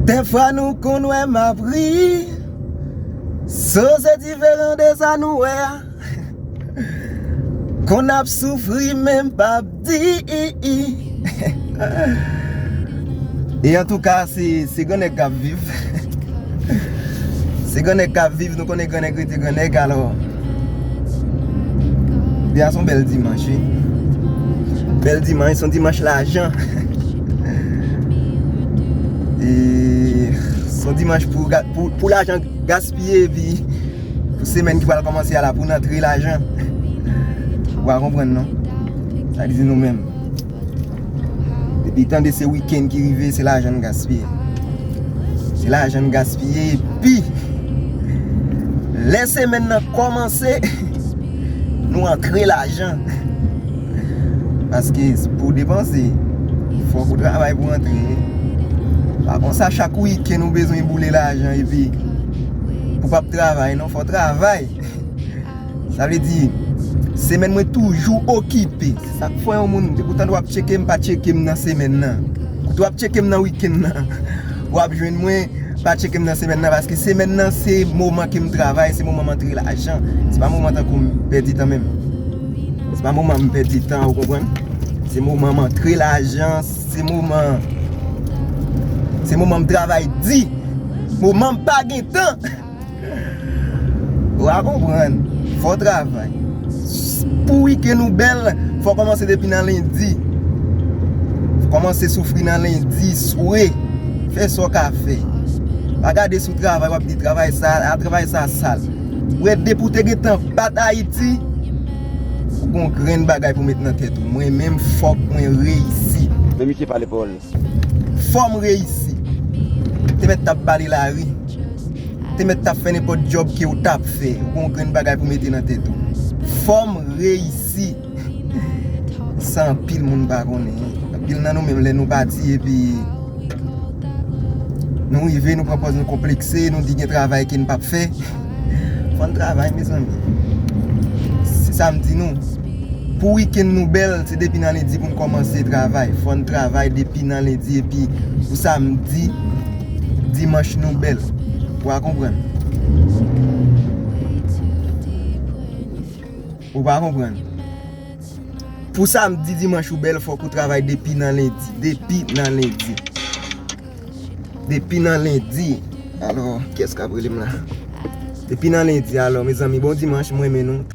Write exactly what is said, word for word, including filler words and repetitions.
Dèfwa nou konn wè m ap ri, so se diferan de sa nou wè a. Konn ap soufri men m p ap di. E antouka, se, se gran nèg k ap viv. Se gran nèg k ap viv, nou konnen gran nèg rete gran nèg, alò. Jodi a se yon bèl dimanch, wi. Bèl dimanch, se yon dimanch lajan. E se yon dimanch pou, ga- pou, pou lajan gaspiye, epi pou semèn ki pral kòmanse a la, pou n antre lajan. Ou pa konprann, non? Sa di nou menm. Depi tande se wikenn ki rive, se lajan n gaspiye. Se lajan n gaspiye, epi lè semèn nan kòmanse, nou antre lajan. Paske pou w depanse, fòk ou travay pou antre. Pa konsa, chak wikenn ou bezwen boule lajan, epi pou p ap travay, non, fò w travay. Sa vle di, semèn mwen toujou okipe. Se sa k fè yon moun, depi w tande w ap tcheke m, pa tcheke m nan semèn nan. Kote w ap tcheke m nan wikenn nan, w ap jwenn mwen, pa tcheke m nan semèn nan, paske semèn nan se moman ke m travay, se moman m antre lajan. Se pa moman tankou m pèdi tan menm. Se pa moman m pèdi tan, ou konprann? Se moman m antre lajan, se moman, se moman m travay di. Moman m pa gen tan. Ou a konprann, fò w travay. Pou wikenn ou bèl, fò w kòmanse depi nan lendi. Fò w kòmanse soufri nan lendi, swe. Fè sa w ka fè. Pa gade sou travay, w ap di travay sa, a travay sa sal. Ou wè depi w te gentan bat Ayiti, ou gon grenn bagay pou met nan tèt ou. Mwen menm, fòk mwen reyisi. Men misye pale pawòl. Fò m reyisi. Te mèt t ap bale lari. Te mèt t ap fè nenpòt djòb ke w t ap fè. Ou gon grenn bagay pou mete nan tèt ou. Fò m reyisi. Sa anpil moun pa konnen. Anpil nan nou menm lè nou pati epi nou rive, nou pran pòz nou konplekse, nou di gen travay ke n p ap fè. Fò n travay, mezanmi. Se sa m di nou. Pou wikenn nou bèl, se depi nan lendi pou n kòmanse travay. Fò n travay depi nan lendi epi pou samdi, dimanch nou bèl. Ou a konprann? Ou pa konprann? Pou samdi, dimanch ou bèl, fòk ou travay depi nan lendi. Depi nan lendi. Depi nan lendi. Alò, kiyès k ap rele m la? Depi nan lendi, alò, mezanmi, bon dimanch, mwen renmen nou.